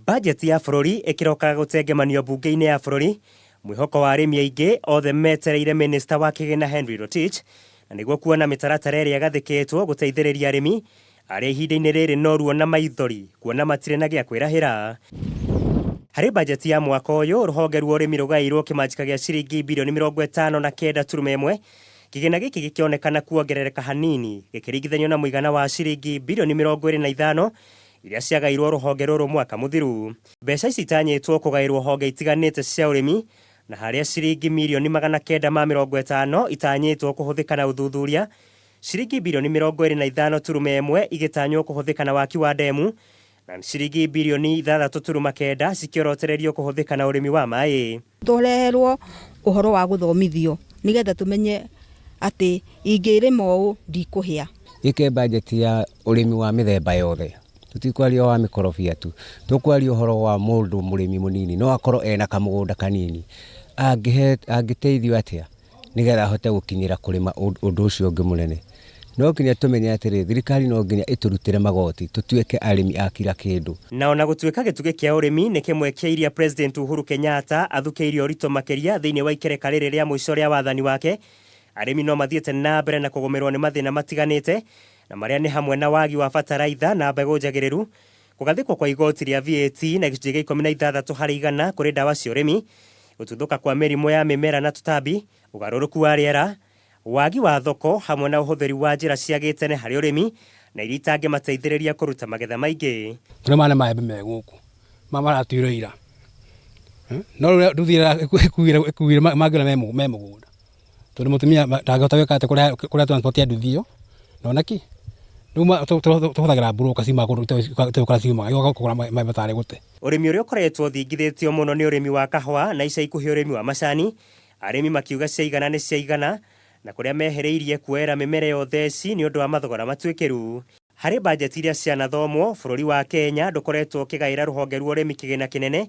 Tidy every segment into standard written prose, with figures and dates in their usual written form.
Bajeti ya bũrũri ĩkĩrokaga gũtengemanio mbunge-inĩ ya bũrũri, mwĩhoko wa arĩmi aingĩ othe metereire mĩnĩsta wa kĩgĩna Henry Rotich na nĩguo kuona mĩtaratara ĩrĩa ĩgathĩkĩtwo gũteithĩrĩria arĩmi arĩa ihinda-inĩ rĩrĩ no ruo na maithori kuona matirĩ na gĩa kwĩrahĩra. Harĩ bajeti ya mwaka ũyũ, rũhonge rwa ũrĩmi rũgaĩirwo kĩmanjĩka gĩa ciringi birioni 59.1, kĩgĩna gĩkĩ gĩkĩonekana kuongerereka hanini gĩkĩringithanio na mũigana wa ciringi birioni 25 iria ciagairwo rũhonge rũrũ mwaka mũthiru. Mbeca ici itanyĩtwo kũgaĩrwo honge itiganĩte cia ũrĩmi na harĩa ciringi mirioni 950 itanyĩtwo kũhũthĩka na ũthuthuria, ciringi birioni 25.1 igĩtanywo kũhũthĩka na waki wa ndemu na ciringi birioni 6.9 cikĩorotererio kũhũthĩka na ũrĩmi wa maĩ. Tũreherwo ũhoro wa gũthomithio nĩgetha tũmenye atĩ ingĩrĩma ũũ ndikũhĩa. Ĩke bajeti ya ũrĩmi wa mĩthemba yothe. Tũtikwaria wa mĩkorobia tu, tũkwaria ũhoro wa mũndũ mũrĩmi mũnini, no akorwo ena kamũgũnda kanini, angĩteithio atĩa nĩgetha ahote gũkinyĩra kũrĩma ũndũ ũcio ũngĩ mũnene. No nginya tũmenye atĩrĩ, thirikari no nginya ĩtũrutĩre magoti, tũtuĩke arĩmi a kira kĩndũ. Na ona gũtuĩka gĩtugĩ kĩa ũrĩmi nĩ kĩmwe kĩa iria President Uhuru Kenyatta athukĩirie ũritũ makĩria thĩinĩ wa ikereka rĩrĩ rĩa mũico rĩa wathani wake, arĩmi no mathiĩte na mbere na kũgũmĩrwo nĩ mathĩna matiganĩte na marĩa nĩ hamwe na wagi wa bataraitha na mbegũ njagĩrĩru, kũgathĩkwo kwa igoti rĩa VAT na gĩcunjĩ gĩa 16 harĩ igana kũrĩ ndawa cia ũrĩmi, gũtuthũka kwa mĩrimũ ya mĩmera na tũtambi, ũgarũrũku wa rĩera, wagi wa thoko hamwe na ũhũthĩri wa njĩra cia gĩtene harĩ ũrĩmi na iria itangĩmateithĩrĩria kũruta magetha maingĩ. Tũrĩ ma nĩ maembe me gũkũ ma maratuirwo ira no rĩu nduthi ĩrĩa ĩkuire mangĩona me mũgũnda tondũ mũtumia ndangĩhota gwĩka atĩ kũrehe transport ya nduthi ĩyo na kĩ rĩu tũhũthagĩra broker ciumaga kũndũ itoĩ kũrĩa ciumaga igoka kũgũra maembe tarĩ gũte. Ũrĩmi ũrĩa ũkoretwo ũthingithĩtio mũno nĩ ũrĩmi wa kahũa na ica ikuhĩ ũrĩmi wa macani, arĩmi makiuga ciaigana nĩ ciaigana na kũrĩa mehĩrĩirie kuoera mĩmera ĩyo theci nĩ ũndũ wa mathogora matuĩkĩru. Harĩ bajeti iria cianathomwo, bũrũri wa Kenya ndũkoretwo ũkĩgaĩra rũhonge rwa ũrĩmi kĩgĩna kĩnene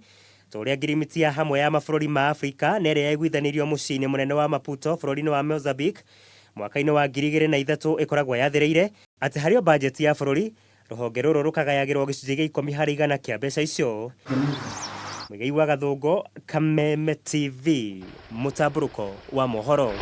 ta ũrĩa ngirimiti ya hamwe ya mabũrũri ma Afrika na ĩrĩa yaiguithanirio mũciĩ-inĩ mũnene wa Maputo bũrũri-inĩ wa Mozambique mwaka-inĩ wa 2003 ĩkoragwo yathĩrĩire atĩ harĩ o bajeti ya bũrũri, rũhonge rũrũ rũkagayagĩrwo gĩcunjĩ gĩa ikũmi harĩ igana kĩa mbeca icio. Muigai wa Gathũngũ, Kameme TV, mũtambũrũko wa mohoro.